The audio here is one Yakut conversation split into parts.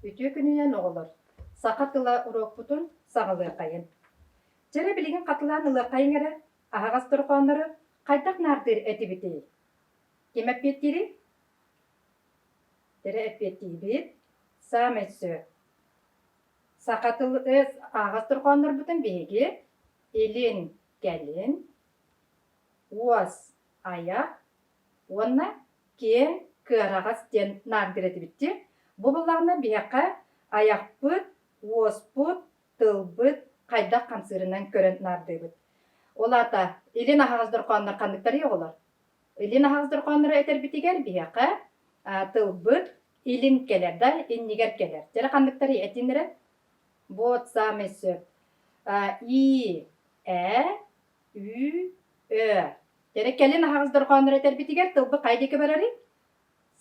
Үтүө күнүнэн оҕолор! Саха тыла уруокпутун саҕалыаххайын. Чэ эрэ билигин хатылаан ылыаххайыҥ эрэ, аһаҕас дорҕооннору хайдах наардыыр этибитий? Ким эппиэттиирий? Эрэ эппиэттиибит. Саамай сөп. Саха тыл аһаҕас дорҕооннорбутун биһиги илин, кэлин, уос, айах уонна киэҥ кыараҕас диэн наардыыр этибит дии. Бу буоллаҕына биһиэхэ айахпыт, уоспут, тылбыт хайдах хамсыырынан көрөн наардыыбыт. Ол аата илин аһаҕас дорҕооннор ханныктарый оҕолор? Илин аһаҕас дорҕооннору этэрбитигэр биһиэхэ тылбыт илин кэлэр да, иннигэр кэлэр. Дьэ ханныктарый этин эрэ? Вот самый сөп. И, э, Ү, Ö. Дьэ кэлин аһаҕас дорҕооннору этэрбитигэр тылбыт хайа диэки барарый?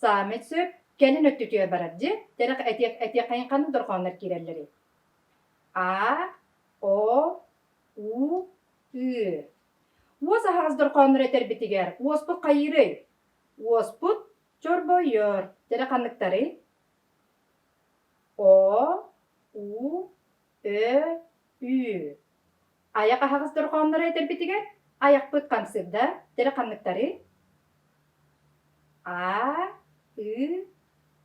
Саамай сөп, кэлин өттүтүгэр барар дии. Дьэ этиэх этиэххэйин ханнык дорҕооннор киирэллэрий? А, О, У, Ы. Уос аһаҕас дорҕооннору этэрбитигэр уоспут хайыырый? Уоспут чорбойор. Дьэ ханныктарый? О, У, Ö, Ү. Айах аһаҕас дорҕооннору этэрбитигэр айахпыт хамсыырда, дьэрэ ханныктарый? А, Ы,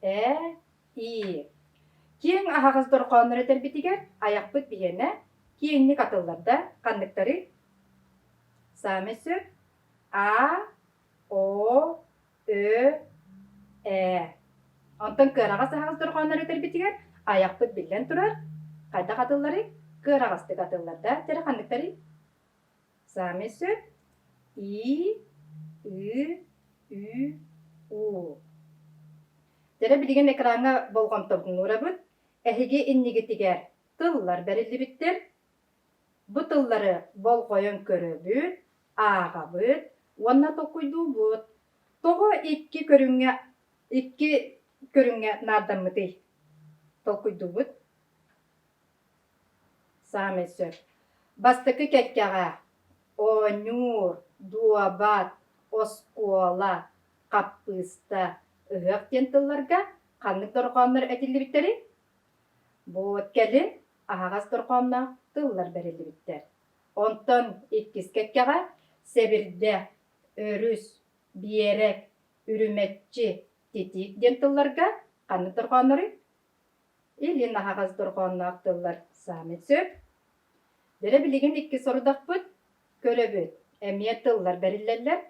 Э, И. Киэҥ аһаҕас дорҕооннору этэрбитигэр айахпыт биһиэнэ киэҥник атыллар да, ханныктарый? Саамай сөп А, О, Ö, Э. Онтон кыараҕас аһаҕас дорҕооннору этэрбитигэр айахпыт биллэн турар, хайдах атылларый? Кыараҕастык атыллар да, дьэ ханныктарый? Саамай сөп И, Ы, Ү, У. Дьэ билигин экраҥҥа болҕомтобутун уурабыт. Эһиги иннигитигэр тыллар бэриллибиттэр. Бу тыллары болҕойон көрөбүт, ааҕабыт уонна толкуйдуубут. Тоҕо икки көрүҥҥэ икки көрүҥҥэ наардаммытый? Толкуйдуубут. Саамай сөп. Бастакы кэккэҕэ оонньуур, дуобат, оскуола, хаппыыста, ыһыах диэн тылларга ханнык дорҕооннор этиллибиттэрий? Бу кэлин аһаҕас дорҕоонноох тыллар бэриллибиттэр. Онтон иккис кэккэҕэ сэбирдэх, өрүс, биэрэк, үрүмэччи, титиик диэн тылларга ханнык дорҕоонноруй? Илин аһаҕас дорҕоонноох тыллар саамай сөп. Дьэ билигин икки сорудахпыт көрөбүт. Эмиэ тыллар бэриллэллэр.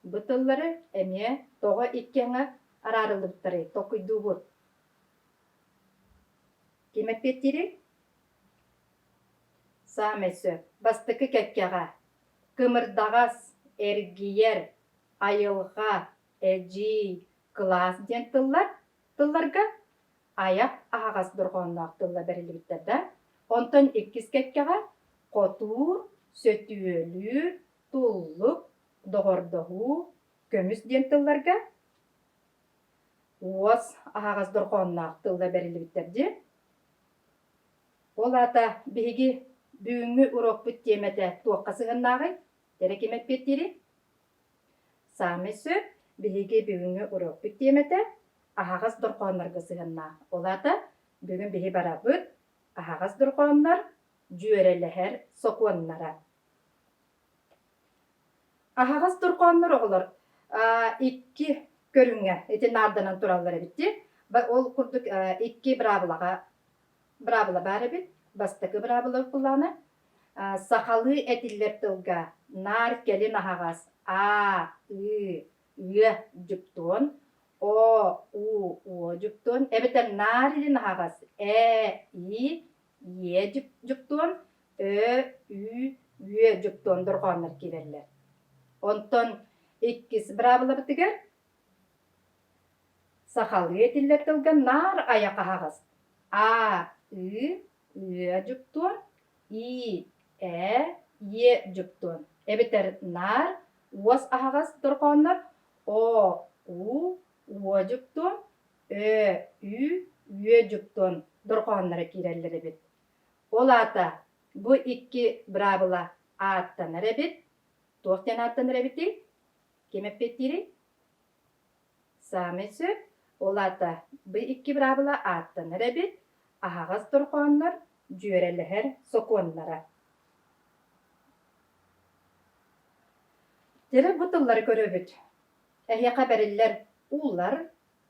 Бу тыллары эмиэ тоҕо икки аҥа араарыллыбыттарый толкуйдуубут. Ким эппиэттиирий? Саамай сөп. Бастакы кэккэҕэ кымырдаҕас, эргийэр, айылҕа, эдьиий, кылаас диэн тыллар тылларга айах аһаҕас дорҕоонноох тыллар бэриллибиттэр да, онтон иккис кэккэҕэ хотуур, сөтүөлүүр, туллук, доҕордоһуу, көмүс диэн тылларга уос аһаҕас дорҕоонноох тыллар бэриллибиттэр дии. Ол аата биһиги бүгүҥҥү уруокпут тиэмэтэ туохха сыһыаннааҕый? Эрэ ким эппиэттиирий? Саамай сөп, биһиги бүгүҥҥү уруокпут тиэмэтэ аһаҕас дорҕооннорго сыһыаннаах. Ол аата бүгүн биһи барабыт аһаҕас дорҕооннор дьүөрэлэһэр сокуоннара. Аһаҕас дорҕооннор оҕолор икки көрүҥҥэ ити наарданан тураллар эбит дии. Ол курдук икки быраабылаҕа быраабыла баар эбит. Бастакы быраабыла буоллаҕына сахалыы этиллэр тылга наар кэлин аһаҕас а, ы, ыа дьуптуон, о, у, уо дьуптуон эбэтэр наар илин аһаҕас э, и, е дьуптуон, Ө, Ү, Үө дьуптуон дорҕооннор киирэллэр. Онтон иккис быраабылабытыгар сахалыы этиллэр тылга наар айах аһаҕас А, Ы, Ыа дьуптуон, И, Э, Е дьуптуон эбэтэр наар уос аһаҕас дорҕооннор О, У, Уо дьуптуон, Ө, Ү, Үө дьуптуон дорҕоонноро киирэллэр эбит. Ол аата бу икки быраабыла ааттанар эбит. Туох диэн ааттанар эбитий? Ким эппиэттиирий? Саамай сөп. Ол аата бу икки быраабыла ааттанар эбит, аһаҕас дорҕооннор дьүөрэлэһэр сокуоннара. Дьэ бу тыллары көрөбүт. Эһиэхэ бэриллэр уулар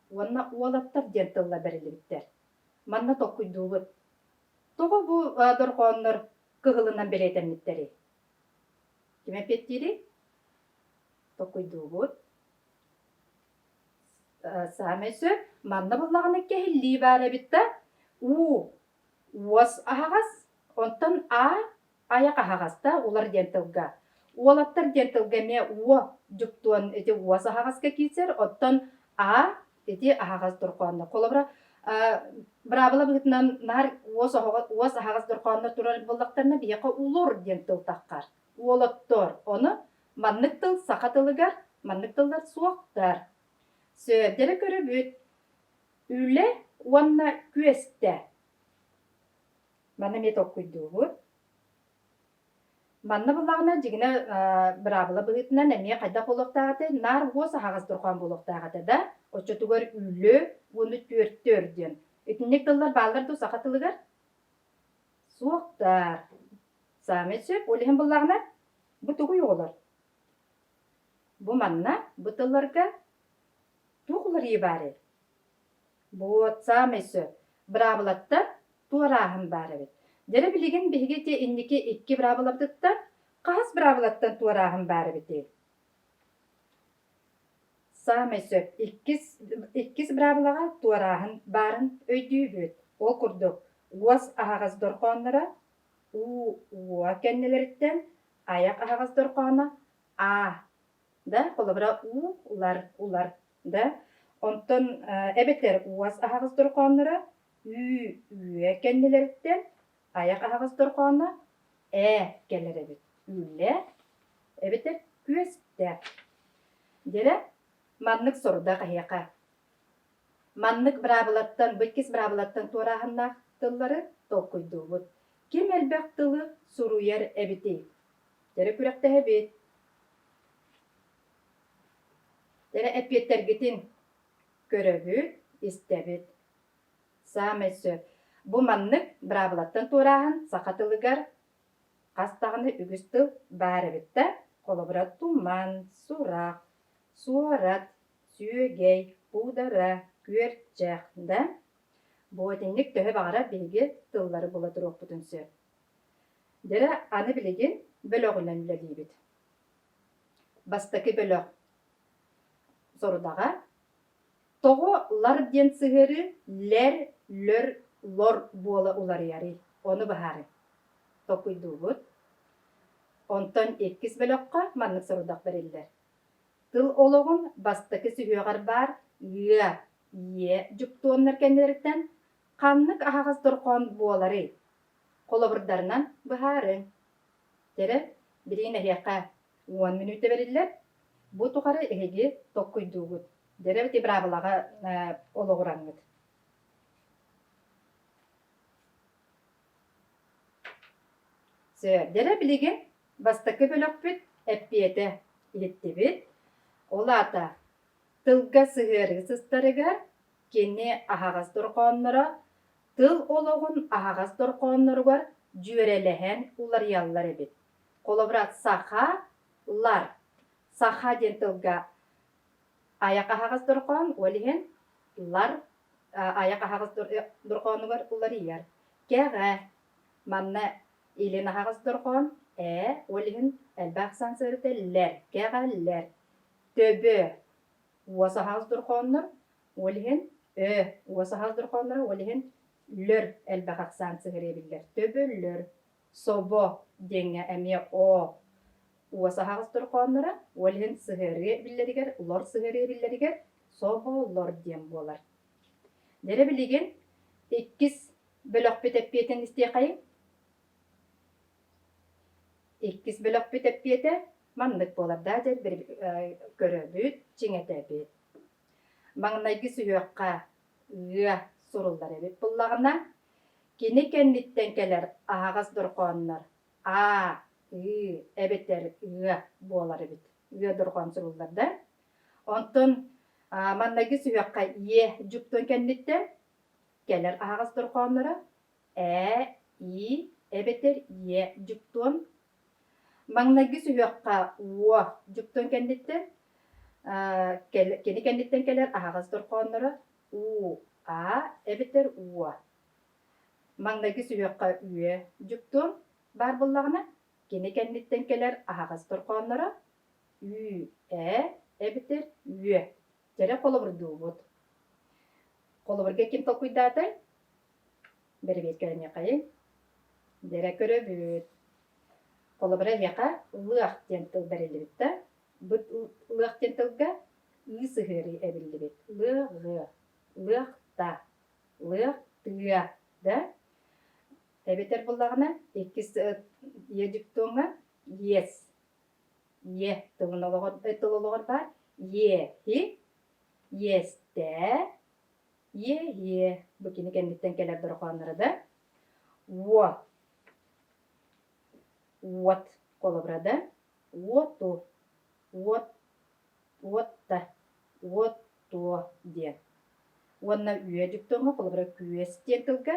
уонна уолаттар диэн тыллар бэриллибиттэр. Манна толкуйдуубут. Тоҕо бу дорҕооннор кыһылынан бэлиэтэммиттэрий? Ким эппиэттиирий? Толкуйдуубут. Саамай сөп, манна буллаҕына кэһиллии баар эбит да, уу уос аһаҕас, онтон а айах аһаҕас да улар диэн тылга. Уолаттар диэн тылга эмиэ уо дьуптуон ити уос аһаҕаска киирсэр, оттон а ити аһаҕас дорҕооннор. Холобура, быраабыла быһыытынан наар уос уос аһаҕас дорҕооннор турар буоллахтарына биһиэхэ улур диэн тыл таххар. Уолаттор. Ону маннык тыл саха тылыгар маннык тыллар суохтар. Сөөрдөрө көрөбүт. Үлэ уонна күөстэ. Маны эмиэ толкуйдуубут. Манна буллаҕына дьигинэ быраабыла быһыытынан эмиэ хайдах буолуохтаах этэй? Наар уос аһаҕас дорҕоон буолуохтаах этэ да, оччотугар үлэ уонна түөртөр диэн. Итинник тыллар бааллар дуу саха тылыгар? Суохтар. Саамай сөп. Ол иһин буллаҕына, бу тугуй оҕолор? Бу манна, бу тылларга туох уларыйыы баарый? Вот, саамай сөп. Быраабылаттан туорааһын баар эбит. Дьэрэ билигин биһиги ити инники икки быраабылабытыттан хаһыс быраабылаттан туорааһын баар эбитий? Саамай сөп. Иккис, иккис быраабылаҕа туорааһын баарын өйдүүбүт. Ол курдук, уос аһаҕас дорҕоонноро уу, уо кэннилэриттэн айах аһаҕас дорҕооно а да, холобура уу, улар, улар да. Онтон эбэтэр уос аһаҕас дорҕоонноро үү, үө кэннилэриттэн айах аһаҕас дорҕооно ээ кэлэр эбит. Үлэ эбэтэр күөстэ. Дьэрэ, маннык сорудах эһиэхэ. Маннык быраабылаттан, бу иккис быраабылаттан туорааһыннаах тыллары толкуйдуубут. Ким элбэх тылы суруйар эбитий? Дьэрэ күрэхтэһэбит. Эрэ эппиэттэргитин көрөбүт, истэбит. Саамай сөп. Бу маннык быраабылаттан туорааһын саха тылыгар хас даҕаны үгүс тыл баар эбит да, холобура туман, сурах, суорат, сүөгэй, куудара, күөрчэх да. Бу итинник төһө баҕарар биһиги тыллары була туруохпутун сөп. Дьэ, аны билигин бөлөҕүнэн үлэлиибит. Бастакы бөлөх сорудаҕа тоҕо лар диэн сыһыарыы лэр, лөр, лор буола уларыйарый? Ону быһаарыҥ. Толкуйдуубут. Онтон иккис бөлөххө маннык сорудах бэриллэр. Тыл олоҕун бастакы сүһүөҕэр баар ыа, иэ дьуптуоннар кэннилэриттэн ханнык аһаҕас дорҕоон буоларый? Холобурдарынан быһаарыҥ. Тэрэ, билигин эһиэхэ 10 мүнүүтэ бэриллэр. Бу тухары эһиги толкуйдуугут. Дьэрэ ити быраабылаҕа олоҕураҥҥыт. Сөп. Дьэрэ билигин бастакы бөлөхпүт эппиэтэ иһиттибит. Ол аата тылга сыһыарыы сыстарыгар кини аһаҕас дорҕоонноро тыл олоҕун аһаҕас дорҕоонноругар дьүөрэлэһэн уларыйаллар эбит. Холобура, саха, лар. Саха диэн тылга айах аһаҕас дорҕоон, ол иһин лар айах аһаҕас дорҕоонугар уларыйар. Кэҕэ. Манна илин аһаҕас дорҕоон ээ, ол иһин элбэх ахсаан сыарыта лэр, кэҕэлэр. Төбө. Уос аһаҕас дорҕооннор, Ол иһин ө уос аһаҕас дорҕоонноро, ол иһин лөр элбэх ахсаан сыһыарыа биллэр. Төбөлөр, собо диэҥҥэ эмиэ о уос аһаҕас дорҕоонноро, ол иһин сыһыарыа биллэригэр, лор сыһыарыа биллэригэр соболор диэн буолар. Дьэрэ билигин иккис бөлөхпүт эппиэтин истиэхэйиҥ. Иккис бөлөхпүт эппиэтэ маннык буолар даа диэн көрөбүт, чиҥэтэбит. Маҥнайгы сүһүөххэ ыа суруллар эбит буоллаҕына, кини кэнниттэн кэлэр аһаҕас дорҕооннор аа, ыы эбэтэр ыа буолар эбит. Ыа дорҕоон суруллар да. Онтон Маннайгы сүһүөххэ е дьуптун кэнниттэн кэлэр аһаҕас дорҕоонноро ээ, и эбэтэр е дьуптуон. Маҥнайгы сүһүөххэ уо дьуптун кэнниттэн кини кэнниттэн кэлэр аһаҕас дорҕоонноро у, а эбэтэр уо. Маҥнайгы сүһүөххэ үө дьуптуон баар буоллаҕына, кини кэнниттэн кэлэр аһаҕас дорҕоонноро ү, э эбэтэр үө. Дьэрэ холобурдуубут. Холобурга ким толкуйдаатай? Бэрэбиэркэлэниэхэйиҥ. Дьэрэ көрөбүт. Холобура эһиэхэ лыах диэн тыл бэриллибит да, бу лыах диэн тылга ыы сыһыарыы эбиллибит. Лыаҕы, лыахта, лыах тыа да эбэтэр буллаҕына иккис ийэ дьуптуоҥҥа иэс Е тылын олоҕор тыл олоҕор баар еһи, иэстээ, е-е бу кини кэнниттэн кэлэр дорҕоонноро да уо уот холобура да уоту уот уотта уоттуо диэн уонна үө дьуптуоҥҥа холобура күөс диэн тылга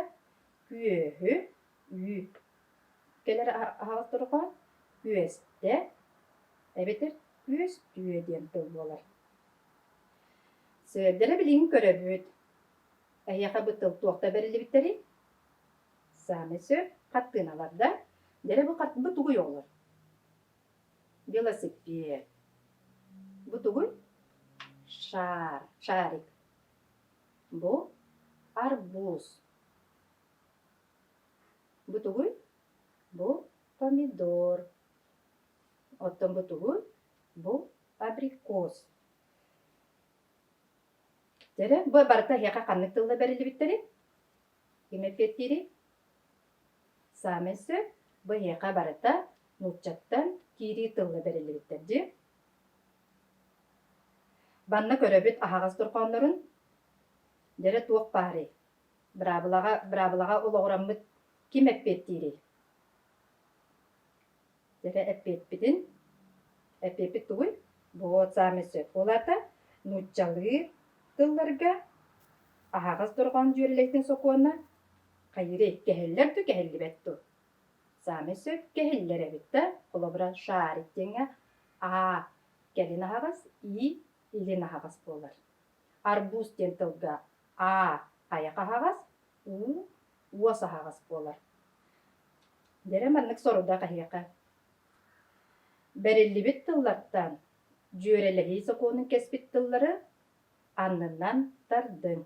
күөһү үү Кэлэр аһаҕас дорҕоон күөстэ эбэтэр күөстүө диэн тыл буолар. Сыадьара билигин көрөбүт. Эһиэхэ бу тыл туохта бэриллибиттэрий? Саамай сөп хартыыналар да? Дьэрэ бу, бу тугуй оҕолор? Велосипед. Бу тугуй? Шар, шарик. Бу арбуз. Бу тугуй? Бу помидор. Оттон бу тугуй? Бу абрикос. Дьэрэ, бу барыта эһиэхэ ханнык тылла бэриллибиттэрий? Ким эппиэттиирий? Саамай сөп, бу эһиэхэ барыта нууччаттан киирии тылла бэриллибиттэр дии. Манна көрөбүт аһаҕас дорҕооннорун. Дьэрэ туох баарый? Быраабылаҕа, быраабылаҕа олоҕураммыт ким эппиэттиирий? Дьэ эппиэппитин, эппиэппит тугуй? Вот саамай сөп. Ол аата нууччалыы тылларга аһаҕас дорҕоон дьүөрэлэһиитин сокуона хайыырый? Кэһиллэр дуу, кэһиллибэт дуу? Саамай сөп кэһиллэр эбит да, холобура шарик диэҥҥэ а кэлин аһаҕас, и илин аһаҕас буолар. Арбуз диэн тылга А. Айах аһаҕас, У. Уос аһаҕас буолар. Дьэрэ маннык сорудах эһиэхэ. Бэриллибит тыллартан дьүөрэлэһии сокуонун кэспит тыллары аннынан тардыҥ.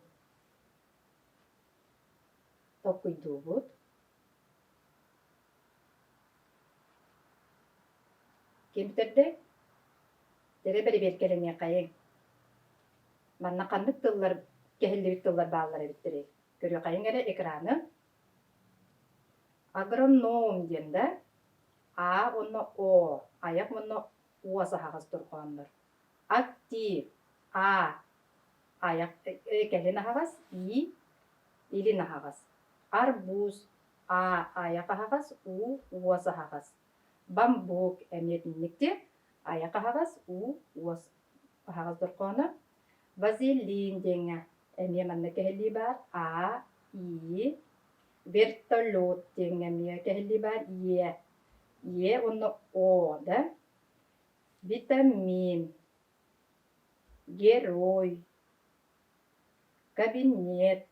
Толкуйдуубут. Ким төрдө? Дьэрэ бэрэбиэркэлэниэхэйиҥ. Манна ханнык тыллар кэһиллибит тыллар бааллар эбиттэрий? Көрүөхэйиҥ эрэ экраны. Агроном диэн да А уонна О айах уонна уос аһаҕас дорҕооннор. Актив А айах кэлин аһаҕас И илин аһаҕас. Арбуз А айах аһаҕас У уос аһаҕас. Бамбук эмиэ итинник айах аһаҕас У уос аһаҕас дорҕооно. Вазелин диэҥҥэ эмиэ манна кэһиллии баар А, И, вертолет диэҥҥэ эмиэ кэһиллии баар Е, Е уонна О да. Витамин, герой, кабинет,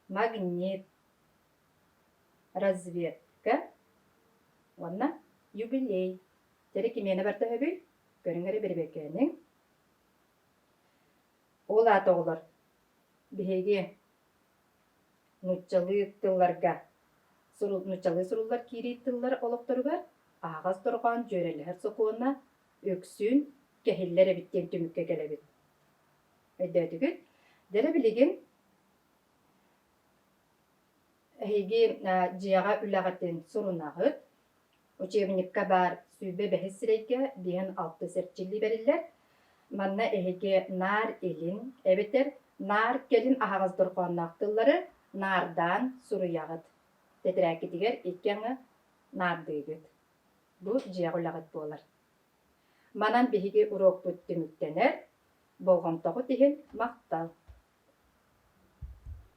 магнит, разведка уонна юбилей. Дьэ кимиэнэ барта үһүбүй? Көрүҥ эрэ бэрэбиэркэлэниҥ. Ол аата оҕолор, биһиги нууччалыы тылларга нууччалыы суруллар киирии тыллар олохторугар аһаҕас дорҕоон дьүөрэлэһэр сокуона үксүн кэһиллэр эбит диэн түмүккэ кэлэбит. Өйдөөтүгүт? Дьэ билигин эһиги дьиэҕэ үлэҕитин сурунаҕыт, Учебникка баар 25 сирэйгэ 56 эрчиллии бэриллэр. Манна эһиги наар илин эбэтэр наар кэлин аһаҕас дорҕоонноох тыллары наардаан суруйаҕыт. Тэтэрээккитигэр икки аҥы наардыыгыт. Бу дьиэҕэ үлэҕит буолар. Манан биһиги уруокпут түмүктэнэр. Болҕомтоҕут иһин махтал!